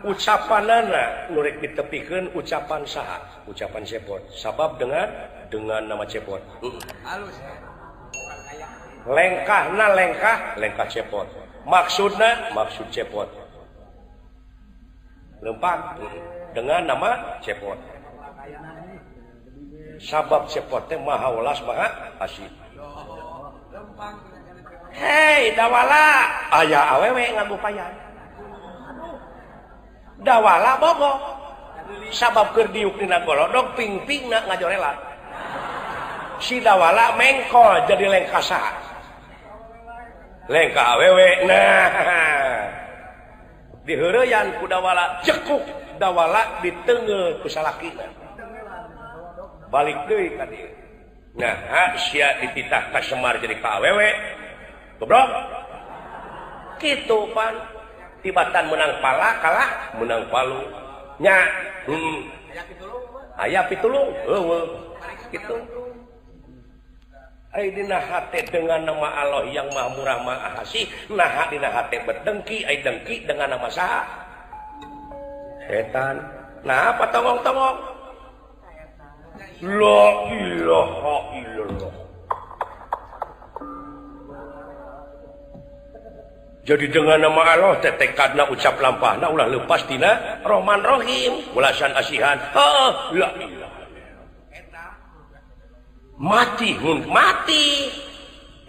Ucapanana nu rek ditepikeun ucapan saha? Ucapan cepot. Sabab dengan nama cepot. Halus. Lengkahna lengkah, lengkah cepot. Maksudna maksud cepot. Lempang dengan nama cepot. Sabab cepot teh maha welas maha asih. Hei dawala, aya awewe nganggo payan. Dawala bogo. Sabab keur diuk dina golodog ping-pingna ngajorelat. Si dawala mengkol jadi lengkah saha? Lengkah awewe. Nah, diheureyan ku dawala cekuk dawala diteungeul ku salakina. Balik deui ka dieu. Nah, sia dititah ka Semar jadi ka awewe. Goblok. Kitu pan tibatan menang pala kalah menang palu. Nya, aya pitulung. Heueuh. Kitu. Ai dina hate dengan nama Allah yang Maha Murah Maha Asih, naha dina hate berdengki, ai dengki dengan nama saha? Setan. Nah, apa tongong-tongong? La ilaha illallah. Jadi dengan nama Allah teh tekadna ucap lampahna ulah lepas tina Rahman Rahim, belasan asihan. Heeh, la ilaha. Mati hun mati.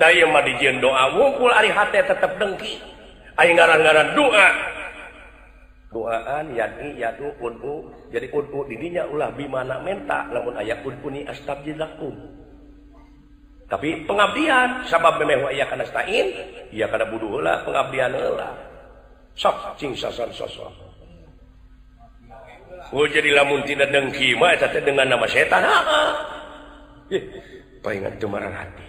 Daya mah dijieun doa wungkul ari hate tetep dengki. Ari ngaran-ngaran doa. Doaan yad'i yadu ud'u. Jadi ud'u di dinya ulah bimana menta lamun aya ud'uni astabjil lakum. Tapi pengabdian sabab memeh wa iya kana stain, iya kana buduh heula pengabdian heula. Sok cing sason sosok. Oh jadi lamun tina dengki mah eta teh dengan nama setan. Heeh. Palingan teu marah hati.